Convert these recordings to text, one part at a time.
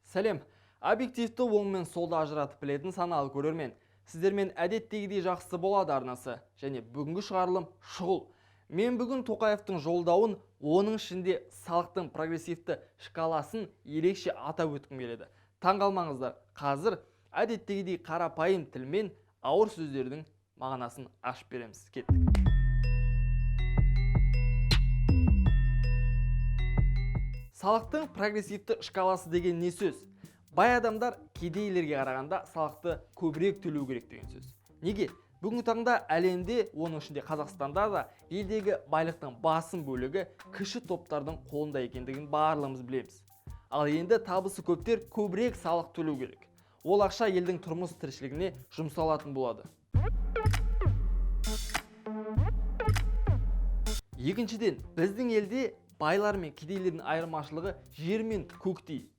Сәлем. Объективті оң мен солды ажыратып білетін саналы көрермен. Сіздермен әдеттегідей Жақсы болады арнасы және бүгінгі шығарылым шұғыл. Мен бүгін Тоқаевтың жолдауын, оның ішінде салықтың прогрессивті шкаласын ерекше атап өткім келеді. Таң қалмаңыздар, қазір әдеттегідей қарапайым тілмен ауыр сөздердің мағынасын ашып береміз. Кеттік. Салықтың прогрессивті шкаласы деген не сөз? Бай адамдар кедейлерге қарағанда салықты көбірек төлеу керек деген сөз. Неге? Бүгінгі таңда әлемде, оның ішінде Қазақстанда да, елдегі байлықтың басым бөлігі кіші топтардың қолында екендігін барлығымыз білеміз. Ал енді табысы көптер көбірек салық төлеу керек. Ол ақша елдің тұрмыс тіршілігіне жұмсалатын болады. Екіншіден, біздің елде байлар мен кедейлердің айырмашылығы жер мен көктей.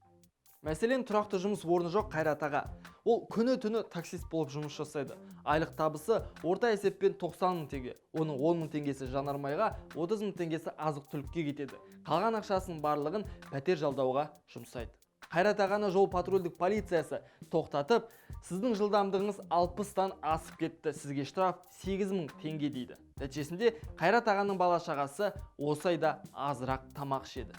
Мәселен, тұрақты жұмыс орны жоқ Қайрат аға. Ол күні түні таксист болып жұмыс жасайды. Айлық табысы орта есеппен 90 мың теңге. Оның 10 мың теңгесі жанармайға, 30 мың теңгесі азық түлікке кетеді. Қалған ақшасының барлығын пәтер жалдауға жұмсайды. Қайрат ағаны жол патрульдік полициясы тоқтатып, сіздің жылдамдығыңыз 60-тан асып кетті, сізге штраф 8 мың теңге дейді. Нәтижесінде Қайрат ағаның бала шағасы осы айда азырақ тамақ ішеді.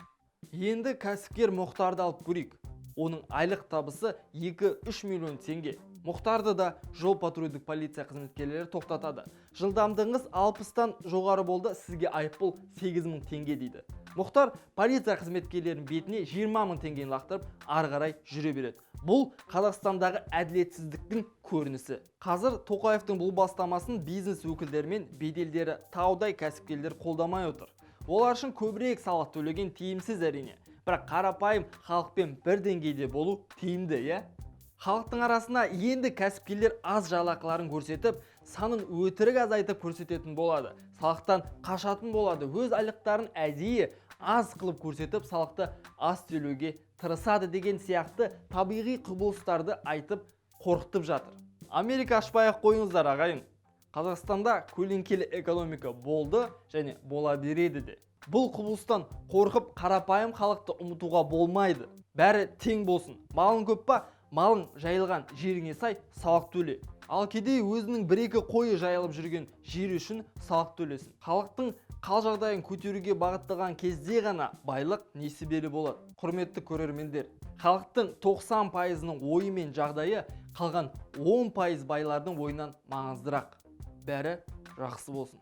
Енді кәсіпкер Мұхтарды алып көрейік. Оның айлық табысы 2-3 миллион теңге. Мұхтарды да жол патрульдік полиция қызметкерлері тоқтатады. Жылдамдығыңыз 60-тан жоғары болды, сізге айыппұл 8 мың теңге дейді. Мұхтар полиция қызметкерлерінің бетіне 20 мың теңгені лақтырып, ары қарай жүре береді. Бұл Қазақстандағы әділетсіздіктің көрінісі. Қазір Тоқаевтың бұл бастамасын бизнес өкілдері мен беделдері таудай кәсіпкерлер қолдамай отыр. Олар үшін көбірек салық төлеген тиімсіз, әрине. Бірақ қарапайым халықпен бір деңгейде болу тиімді, иә? Халықтың арасына енді кәсіпкерлер аз жалақыларын көрсетіп, санын өтірік азайтып көрсететін болады. Салықтан қашатын болады. Өз айлықтарын әдейі аз қылып көрсетіп, салықты аз төлеуге тырысады деген сияқты табиғи құбылыстарды айтып қорқытып жатыр. Америка ашпай ақ қойыңыздар, ағайын. Қазақстанда көлеңкелі экономика болды және бола береді де. Бұл құбылыстан қорқып қарапайым халықты ұмытуға болмайды. Бәрі тең болсын. Малың көп па, малың жайылған жеріңе сай салық төле. Ал кедей өзінің бір-екі қойы жайылып жүрген жері үшін салық төлесін. Халықтың қал жағдайын көтеруге бағытталған кезде ғана байлық несібелі болады. Құрметті көрермендер, халықтың 90%-ының ойы мен жағдайы қалған 10% байлардың ойынан маңыздырақ. Бәрі жақсы болсын.